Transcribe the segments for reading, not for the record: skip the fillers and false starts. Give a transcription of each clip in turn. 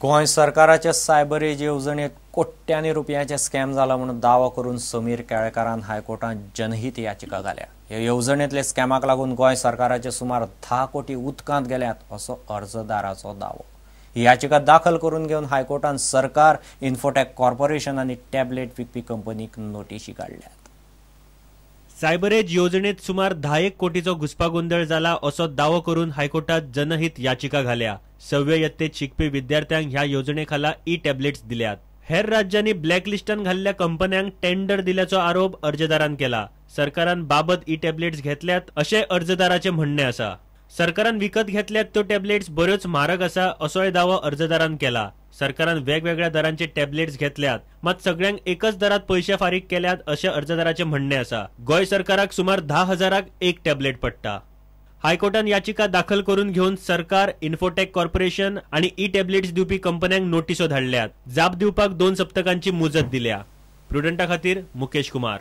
गोंय सरकाराच्या cyber as येवजणेत कोट्यांनी रुपयांचे स्कॅम जाला म्हणून दावो करून समीर केळेकारान हायकोर्टात जनहीत याचिका घाल्या. हे येवजणेंतले स्कॅमाक लागून गोंय सरकाराचे सुमार 10 कोटी उदकांत गेल्यात असो अर्जदाराचो दावो. ही याचिका दाखल करून घेवन हायकोर्टान सरकार, इन्फोटॅक कॉर्पोरेशन आनी टॅबलेट विकपी कंपनीक नोटिशी काडल्यात. सायबर एज येवजणेत सुमार 10 कोटीचो घुस्पागोंदळ जाला असो दावो करून हायकोर्टात जनहीत याचिका घाल्या. सव्वे यत्तेत शिकपी विद्यार्थ्यांक ह्या योजने खाला ई टॅबलेट्स दिल्यात. हेर राज्यांनी ब्लॅकलिस्टान घाल्ल्या कंपन्यांक टेंडर दिल्याचो आरोप अर्जदारान केला. सरकारान बाबत ई टॅबलेट्स घेतल्यात अशें अर्जदाराचें म्हणणें आसा. सरकारान विकत घेतल्यात त्यो टॅबलेट्स बऱ्योच म्हारग आसा असोय दावो अर्जदारान केला. सरकारान वेगवेगळ्या दरांचे टॅबलेट्स घेतल्यात, मात सगळ्यांक एकच दरात पयशे फारीक केल्यात अशें अर्जदाराचें म्हणणें आसा. गोंय सरकाराक सुमार 10,000 एक टॅबलेट पडटा. हायकोर्टान याचिका दाखल करून घेवन सरकार, इन्फोटॅक कॉर्पोरेशन आनी ई टॅबलेट्स दिवपी कंपन्यांक नोटिसो धाडल्यात. जाप दिवपाक 2 सप्तकांची मुजत दिल्या. प्रुडंटा खातीर मुकेश कुमार.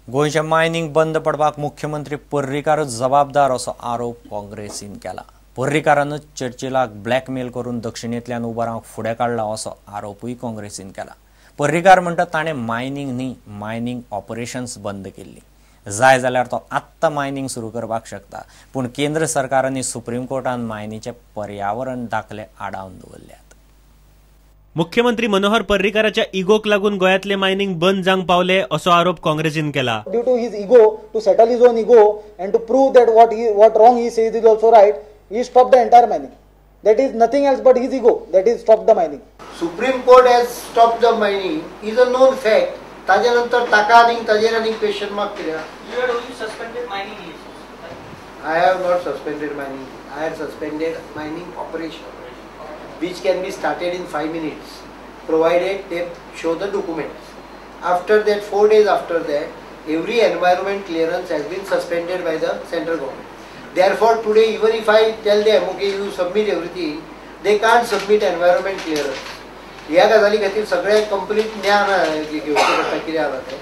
गोंयचें मायनिंग बंद पडपाक मुख्यमंत्री पर्रीकारच जबाबदार असो आरोप काँग्रेसीन केला. पर्रीकारानच चर्चिलाक ब्लॅकमेल करून दक्षिणेंतल्यान उबो रावंक फुडें काडला असो आरोपूय काँग्रेसीन केला. पर्रीकार म्हणटा ताणें मायनिंग न्ही, मायनिंग ऑपरेशन्स बंद केल्ली. जाय जाल्यार तो आत्तां मायनिंग सुरू करपाक शकता, पूण केंद्र सरकार आनी सुप्रीम कोर्टान मायनीचे पर्यावरण दाखले आडावन दवरल्यात. मुख्यमंत्री मनोहर पर्रीकाराच्या इगोक लागून गोंयांतले मायनिंग बंद जावंक पावले असो आरोप काँग्रेसीन केला. Due to his ego, to settle his own ego and to prove that what wrong he says is also right, he stopped the entire mining. That is nothing else but his ego that is stopped the mining. Supreme Court has stopped the mining is a known fact. ताजे नंतर ताका आनी ताजेर आनी question mark कित्याक? You had only suspended mining leases. I have not suspended mining. I have suspended mining operation, which can be started in 5 minutes, provided they show the documents. After that, 4 days after that, every environment clearance has been suspended by the central government. Therefore, today, even if I tell them, okay, you submit everything, they can't submit environment clearance. ह्या गजाली खातीर सगळें complete ज्ञान घेवचें पडटा. कितें आसा तें,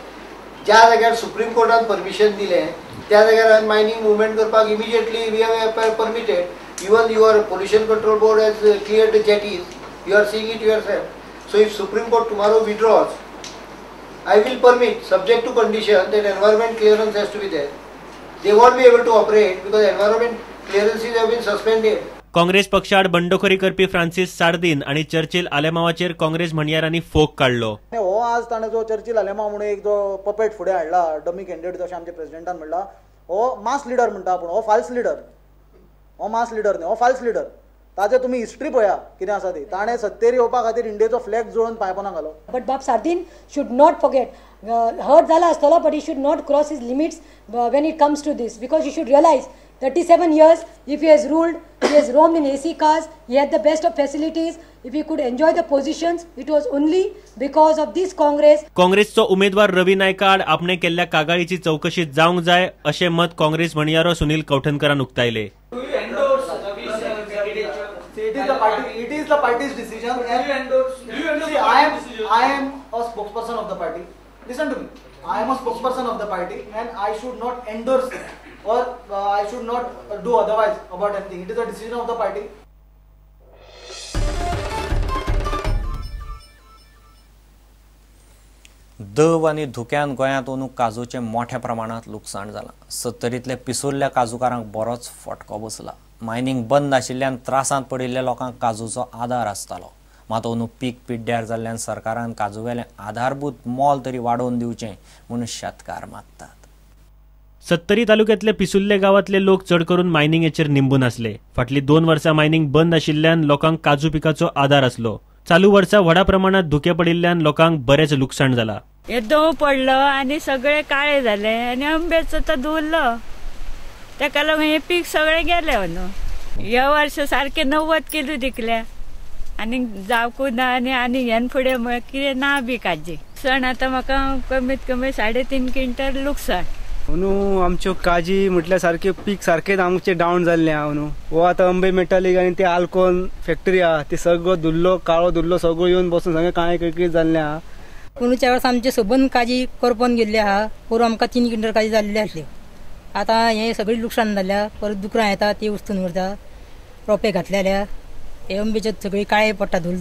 ज्या जाग्यार सुप्रीम कोर्टान परमिशन दिलें त्या जाग्यार हांवें मायनींग मुवमेंट करपाक immediately we have permitted. Even your pollution control board has cleared the jetties, you are seeing it yourself. So if Supreme Court tomorrow withdraws, I will permit, subject to condition that environment clearance has to be there. They won't be able to operate because environment clearances have been suspended. Congress पक्षाआड बंडखोरी करपी Francis Sardinha आनी Churchill आलेमावाचेर Congress म्हणयारांनी फोग काडलो. हो आज ताणें जो Churchill Alemao म्हणून एक जो पपेट फुडें हाडला, डमी कॅन्डिडेट जशें आमच्या प्रेसिडेंटान म्हणला, हो मास लिडर म्हणटा आपूण, हो फाल्स लिडर, हो मास लिडर न्ही, हो फाल्स लिडर. ताजे तुमी हिस्ट्री पळया कितें आसा ती. ताणें सत्तेर येवपा खातीर इंडियेचो फ्लॅग जोडून पांयपोना घालो. But Bab Sardinha should not forget, hurt जाला आसतलो, but he should not cross his limits when it comes to this, because you should realise 37 years if he has ruled, he has roamed in AC cars, he had the best of facilities, if he could enjoy the positions, it was only because of this Congress. काँग्रेसचो उमेदवार रवी नायकाड आपणे केल्ल्या कागाळीची चौकशी जावंक जाय अशें मत Congress म्हणयारो Sunil कवठणकरान उक्तायले. It is the party's decision. See, I am a spokesperson of the party. Listen to me. I am a spokesperson of the party and I should not endorse or I should not do otherwise about anything. It is a decision of the party. दव आनी धुक्यान गोंयांत अंदू काजूचें मोठ्या प्रमाणांत लुकसाण जालां. सत्तरींतल्या पिसुर्ल्या काजूकारांक बरोच फटको बसला. मायनिंग बंद आशिल्ल्यान त्रासांत पडिल्ल्या लोकांक काजूचो आदार आसतालो. मात अंदू पीक पिड्ड्यार जाल्ल्यान सरकारान काजूवेलें आधारभूत मोल तरी वाडोवन दिवचें म्हूण शेतकार मागतात. सत्तरी तालुक्यातले पिसुर्ले गांवांतले लोक चड करून मायनिंगेचेर निंबून आसले. फाटली 2 वर्सां मायनिंग बंद आशिल्ल्यान लोकांक काजू पिकाचो आदार आसलो. चालू वर्सा व्हडा प्रमाणात धुके पडिल्ल्यान लोकांक बरेंच लुकसाण जाला. हे दव पडलो आनी सगळे काळे जाले आनी आंब्याचो तो धुल्लो, ताका लागून हे पीक सगळें गेलें. अंदू ह्या वर्स सारकें 90 किलो विकल्या आनी जावकूच ना आनी आनी ह्यान फुडें कितें ना बी काजी. लुकसाण आतां म्हाका कमीत कमी 3.5 क्विंटल लुकसाण. अंदू आमच्यो काजी म्हटल्यार सारकें पीक सारकेंच आमचें डावन जाल्लें आहा. अंदू हो आतां अंबे मेटालीक आनी ते आल्कोन फॅक्टरी आहा, ते सगळो धुल्लो काळो धुल्लो सगळो येवन बसून सगळें काळें किळकिळीत जाल्लें आहा. अंदूच्या वर्सा आमचे सबंद काजी करपोन गेल्ले आहा. पोरूं आमकां 3 क्विंटल काजी जाल्ले आसल्यो. आतां हें सगळें लुकसाण जाल्या. परत दुकरां येता ती उस्तून व्हरता, रोपे घातलेल्या हे अंबेचे सगळी काळे पडटा धूल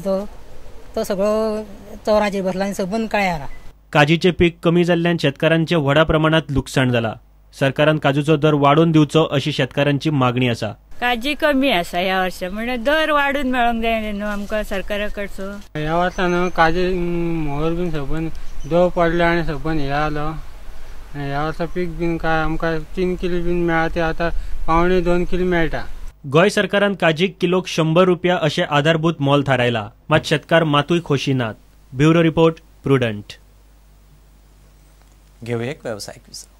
तो सगळो चवराचेर बसला आनी सबंद काळे आहा. काजीचे पीक कमी जाल्ल्यान शेतकारांचे व्हडा प्रमाणात लुकसाण जाला. सरकारान काजूचो दर वाडोवन दिवचो अशी शेतकारांची मागणी आसा. काजी कमी आसा ह्या वर्सा, म्हणजे दर वाडून मेळोंक जाय न्हू आमकां सरकारा कडचो. ह्या वर्सा न्हू काजी मोर बीन सबंद दव पडले आनी सबंद हे आलो. ह्या वर्सा पीक बीन काय आमकां 3 किलो बीन मेळा ते आतां 1.75 किलो मेळटा. गोंय सरकारान काजीक किलोक 100 रुपया अशें आधारभूत मोल थारायला, मात शेतकार मातूय खोशी नात. Bureau report, Prudent. घेवया एक वेवसायीक विसव.